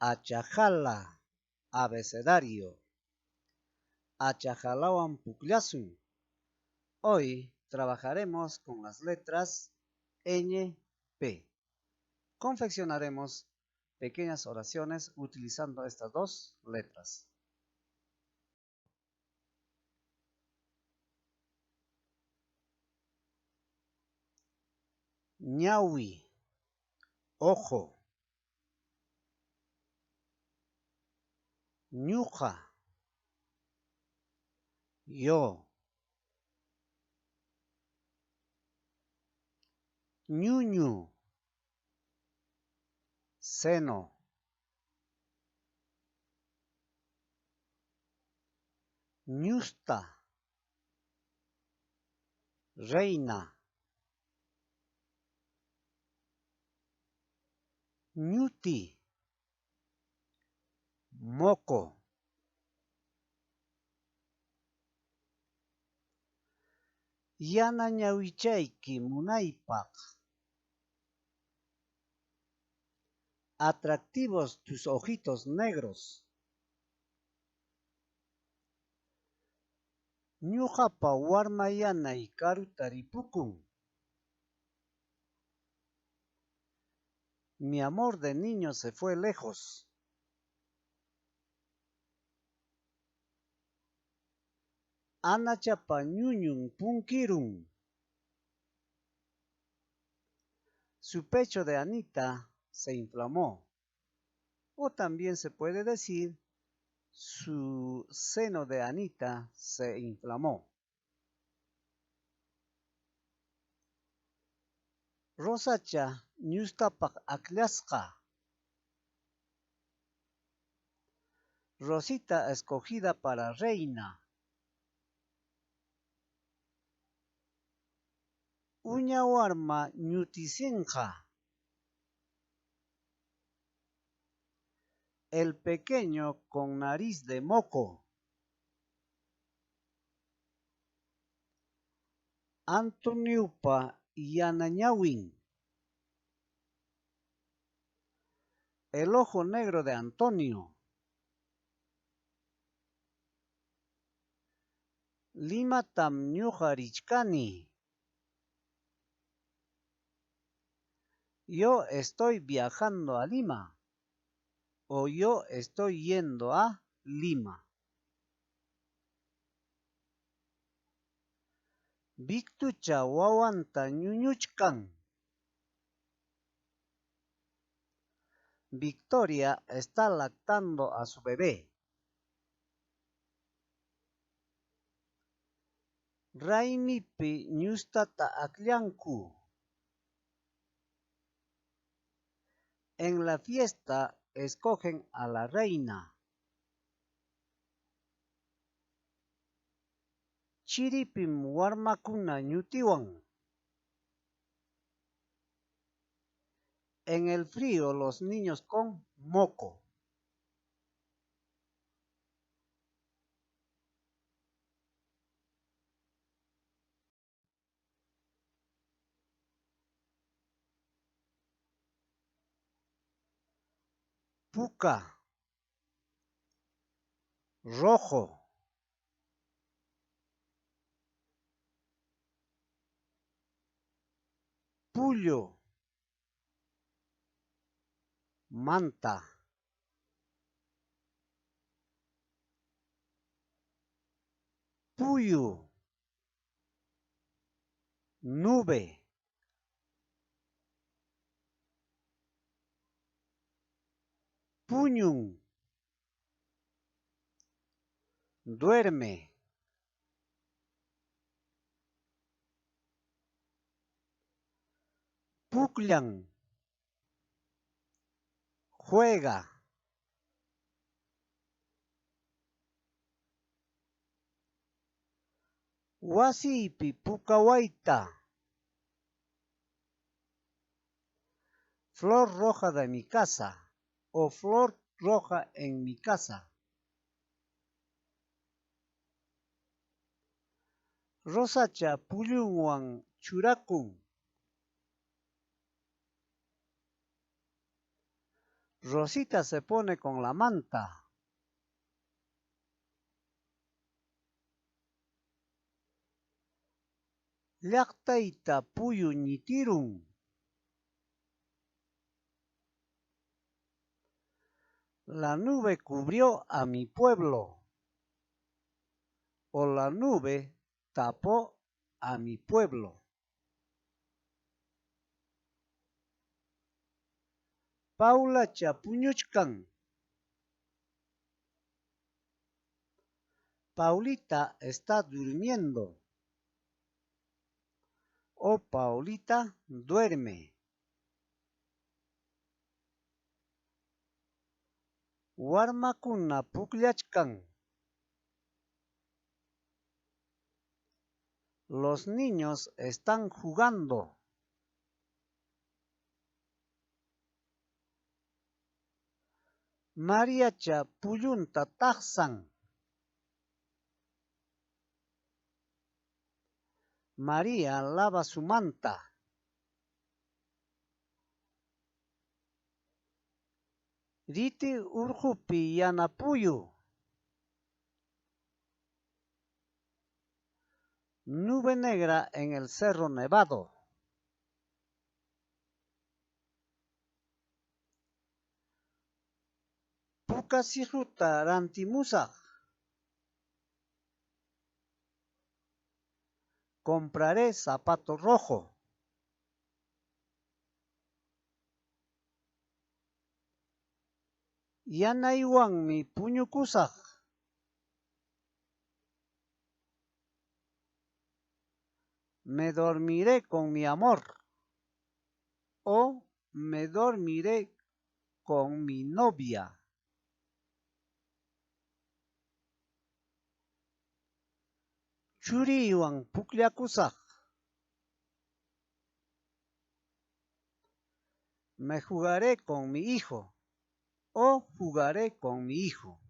Achakhala abecedario. Achahalawan pukllasun. Hoy trabajaremos con las letras Ñ, P. Confeccionaremos pequeñas oraciones utilizando estas dos letras. Ñawi, ojo. Ñuqa, yo. Ñuñu, seno. Ñusta, reina. Ñuti, moco. Yana ñawichayki munaypaq. Atractivos tus ojitos negros. Ñuqapa warma yanay karuta ripukun. Mi amor de niño se fue lejos. Anachapa ñuñun punkirun. Su pecho de Anita se inflamó. O también se puede decir, su seno de Anita se inflamó. Rosacha ñustapaq akllasqa. Rosita escogida para reina. Uña warma ñutisinqa. El pequeño con nariz de moco. Antoniopa yana ñawin. El ojo negro de Antonio. Limatam ñuqa richkani. Yo estoy viajando a Lima. O yo estoy yendo a Lima. Victucha wawanta ñuñuchkan. Victoria está lactando a su bebé. Raymipi ñustata akllanku. En la fiesta escogen a la reina. Chiripim warmakuna ñutiwan. En el frío los niños con moco. Puka, rojo. Pullo, manta. Puyu, nube. Puñun, duerme. Pukllan, juega. Wasiypi puka wayta. Flor roja de mi casa o flor roja en mi casa. Rosacha pullunwan churakun. Rosita se pone con la manta. Llaqtayta puyu ñitirun. La nube cubrió a mi pueblo. O la nube tapó a mi pueblo. Paulacha puñuchkan. Paulita está durmiendo. O Paulita duerme. Warmakuna pukllachkan. Los niños están jugando. Mariacha pullunta taqsan. María lava su manta. Riti urqupi yana puyu. Nube negra en el cerro nevado. Puka sikuta rantimusaq. Compraré zapato rojo. Yanaywanmi puñukusaq. Me dormiré con mi amor. O me dormiré con mi novia. Churiywan pukllakusaq. Me jugaré con mi hijo. O jugaré con mi hijo.